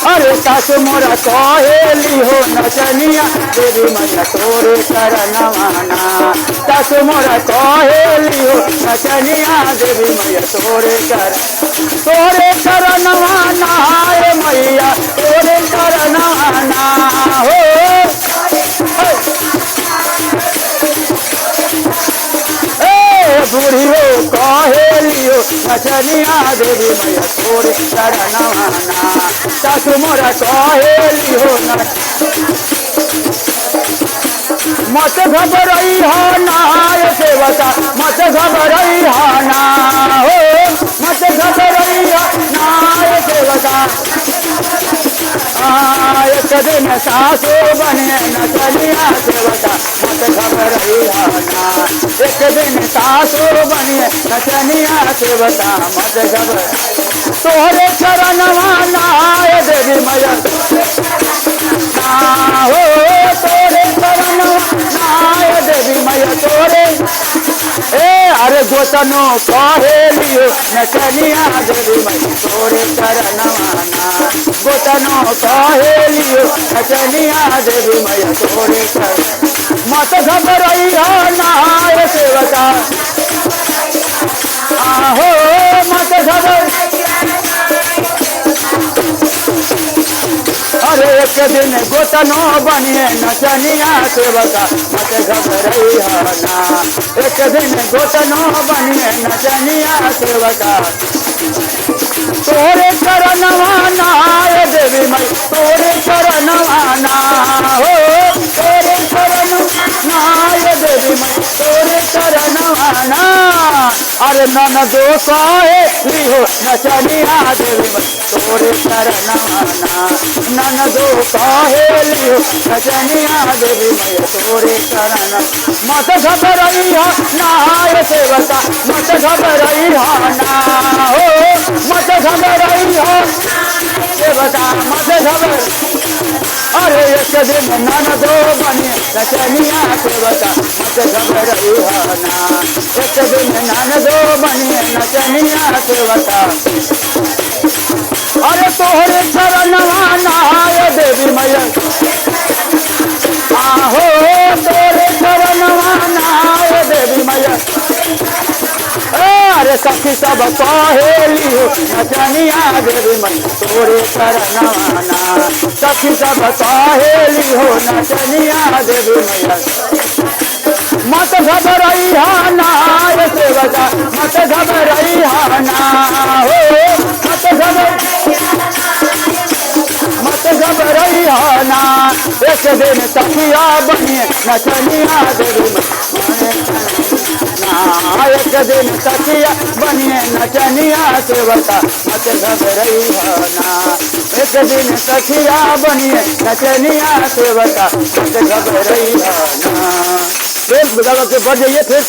अरे सासु मोरा कहेली हो नचनिया देवी मैया तोरे चरणवाना। सासु मोरा कहेली हो नचनिया देवी मैया तोरे चरण, तोरे चरणवाना ए मैया तोरे चरणवाना हो। बूढ़ी हो कहेलियो नचनिया देवी मैया तोरे चरणवाना। सासु मोरा कहेलियो मत घबरई हो ना सेवका, मत घबरई हो ना हो, मत घबरई हो ना सेवका। एक दिन सासु बने नचनिया सेवका, मत घबरई हो ना। एक दिन सासु बने नचनिया सेवका, मत घबर तोहरे चरणवाना देवी मैया ना हो, तोरे चरणवाना देवी मैया तोरे। ए अरे गोतनो कहेलियो नचनिया देवी मैया तोरे चरणवाना। गोतनो कहेलियो नचनिया देवी मैया तोरे चरण, मत घबरई हो ना सेवका आहो, मत घबर। अरे एक दिन गोतनो बनिए नचनिया सेवका, मत घबरई हो ना। एक दिन गोतनो बनिए नचनिया सेवका, तोरे चरणवाना देवी मई तोरे चरणवाना हो, तोरे चरणवाना देवी मई तोरे चरणवाना। अरे ननदो कहेली हो नचनिया देवी मई तोरे चरणवाना। ननदो कहेली हो नचनिया देवी मई तोरे चरण, मत घबरई हो ना सेवका, मत घबरई हो ना हो, मत घबरई हो सेवका, मत घबर। अरे एक दिन ननदो बने नचनिया सेवका, मत घबरई हो ना। एक दिन ननदो बने नचनिया सेवका, अरे तोहरे चरणवाना देवी मैया आहो, तोरे चरणवाना देवी मैया। अरे सखी सब कहेली हो नचनिया देवी मैया तोरे चरणवाना। सखी सब कहेली हो नचनिया देवी मैया, मत घबरई हो ना सेवका, मत घबरई हो ना हो, मत घबर, मत घबरई हो ना। एक दिन सखिया बनिए नचनिया देवी मैया ना, एक दिन सखिया बनिए नचनिया सेवका, मत घबरई हो ना। एक दिन सखिया बनिए नचनिया सेवका, मत घबरई हो ना। फिर के बढ़ जाइए फिर।